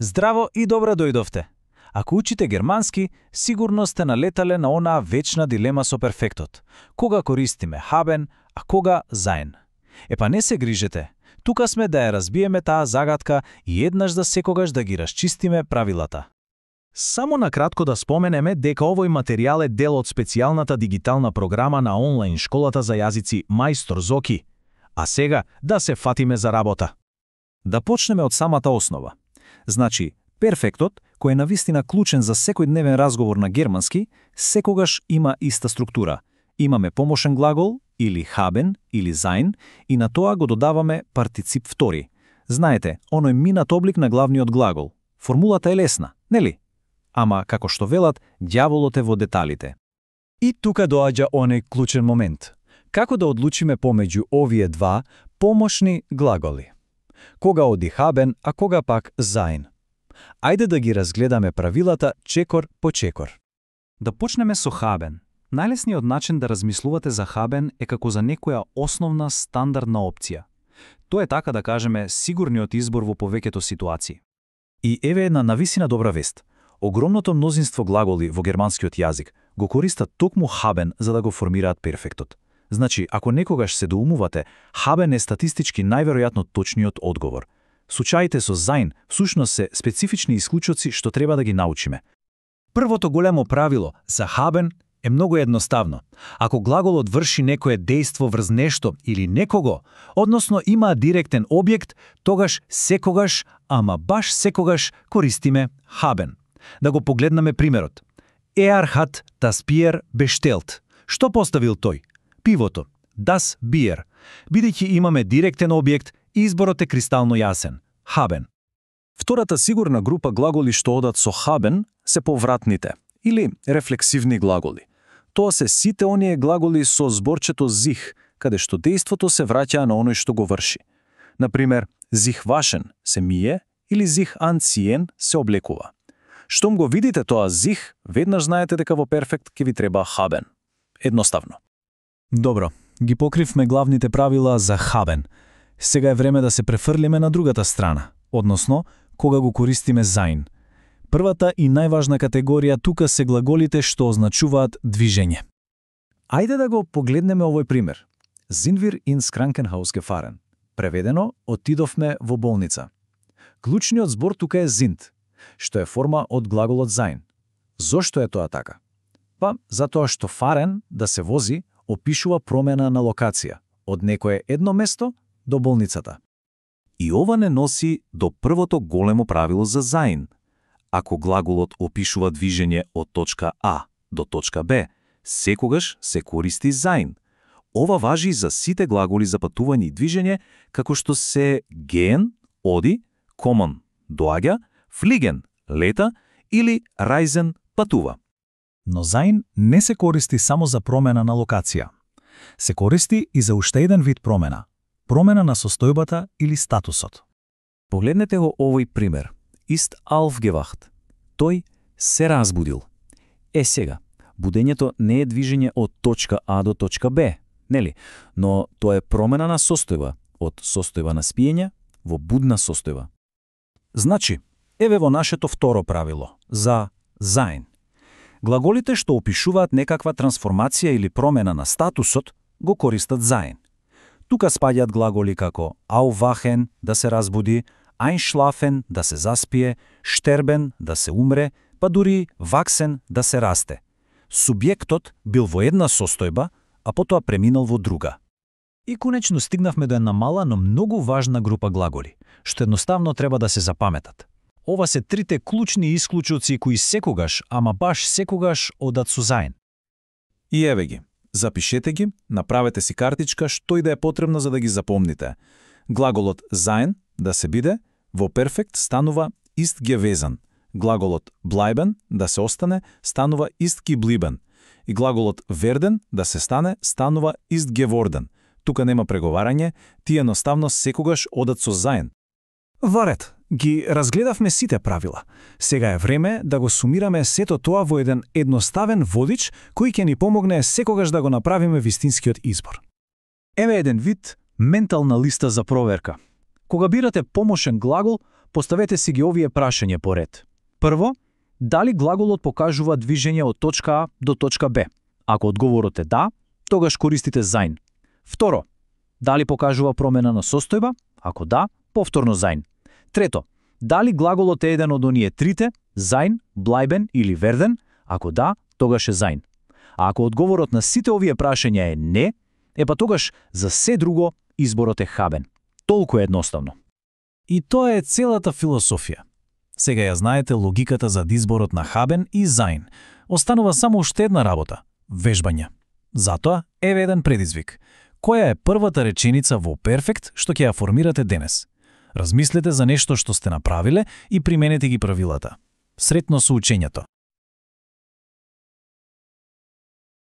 Здраво и добро дојдовте. Ако учите германски, сигурно сте налетале на онаа вечна дилема со перфектот. Кога користиме haben, а кога sein? Епа не се грижете. Тука сме да ја разбиеме таа загадка и еднаш за секогаш да ги расчистиме правилата. Само накратко да споменеме дека овој материјал е дел од специјалната дигитална програма на онлайн школата за јазици Мајстор Зоки. А сега да се фатиме за работа. Да почнеме од самата основа. Значи, перфектот, кој е навистина клучен за секојдневен разговор на германски, секогаш има иста структура. Имаме помошен глагол, или haben, или sein, и на тоа го додаваме партицип втори. Знаете, оној минат облик на главниот глагол. Формулата е лесна, нели? Ама, како што велат, ѓаволот е во деталите. И тука доаѓа оној клучен момент. Како да одлучиме помеѓу овие два помошни глаголи? Кога оди haben, а кога пак sein? Ајде да ги разгледаме правилата чекор по чекор. Да почнеме со haben. Најлесниот начин да размислувате за haben е како за некоја основна стандардна опција. Тоа е така да кажеме сигурниот избор во повеќето ситуации. И еве една навистина добра вест. Огромното мнозинство глаголи во германскиот јазик го користат токму haben за да го формираат перфектот. Значи, ако некогаш се доумувате, haben е статистички најверојатно точниот одговор. Случаите со sein всушност се специфични исклучоци што треба да ги научиме. Првото големо правило за haben е многу едноставно. Ако глаголот врши некое дејство врз нешто или некого, односно има директен објект, тогаш секогаш, ама баш секогаш користиме haben. Да го погледнеме примерот. Hat das Bier bestellt. Што поставил тој? Пивото. Das Bier. Бидејќи имаме директен објект, изборот е кристално јасен. Haben. Втората сигурна група глаголи што одат со haben се повратните или рефлексивни глаголи. Тоа се сите оние глаголи со зборчето sich, каде што дејството се враќа на оној што го врши. Например, sich waschen се мие или sich anziehen се облекува. Штом го видите тоа sich, веднаш знаете дека во перфект ќе ви треба haben. Едноставно. Добро, ги покривме главните правила за haben. Сега е време да се префрлиме на другата страна, односно, кога го користиме sein. Првата и најважна категорија тука се глаголите што означуваат движење. Ајде да го погледнеме овој пример. Sind wir ins Krankenhaus gefahren. Преведено, отидовме во болница. Клучниот збор тука е sind, што е форма од глаголот sein. Зошто е тоа така? Па, затоа што fahren, да се вози, опишува промена на локација, од некое едно место до болницата. И ова не носи до првото големо правило за sein. Ако глаголот опишува движење од точка А до точка Б, секогаш се користи sein. Ова важи за сите глаголи за патување и движење, како што се gehen, оди, kommen, доаѓа, fliegen, лета или reisen, патува. Но sein не се користи само за промена на локација. Се користи и за уште еден вид промена. Промена на состојбата или статусот. Погледнете го овој пример. Ist aufgewacht. Тој се разбудил. Сега, будењето не е движење од точка А до точка Б, нели? Но тоа е промена на состојба, од состојба на спиење во будна состојба. Значи, еве во нашето второ правило, за sein. Глаголите што опишуваат некаква трансформација или промена на статусот, го користат sein. Тука спаѓаат глаголи како aufwachen, да се разбуди, einschlafen, да се заспие, sterben, да се умре, па дури wachsen, да се расте. Субјектот бил во една состојба, а потоа преминал во друга. И конечно стигнавме до една мала, но многу важна група глаголи, што едноставно треба да се запаметат. Ова се трите клучни исклучоци кои секогаш, ама баш секогаш одат со sein. И еве ги. Запишете ги, направете си картичка што и да е потребно за да ги запомните. Глаголот sein, да се биде, во перфект станува ist gewesen. Глаголот bleiben, да се остане, станува ist geblieben. И глаголот werden, да се стане, станува ist geworden. Тука нема преговарање, тие едноставно секогаш одат со sein. Варет, ги разгледавме сите правила. Сега е време да го сумираме сето тоа во еден едноставен водич кој ќе ни помогне секогаш да го направиме вистинскиот избор. Еве еден вид ментална листа за проверка. Кога бирате помошен глагол, Поставете си ги овие прашања по ред. Прво, дали глаголот покажува движење од точка А до точка Б? Ако одговорот е да, тогаш користите sein. Второ, дали покажува промена на состојба? Ако да, повторно sein. Трето, дали глаголот е еден од оние трите, sein, bleiben или werden? Ако да, тогаш е sein. А ако одговорот на сите овие прашања е не, па тогаш за се друго изборот е haben. Толку е едноставно. И тоа е целата философија. Сега ја знаете логиката за изборот на haben и sein. Останува само уште една работа – вежбање. Затоа, еве еден предизвик. Која е првата реченица во перфект што ќе ја формирате денес? Размислете за нешто што сте направиле и применете ги правилата. Сретно со учењето.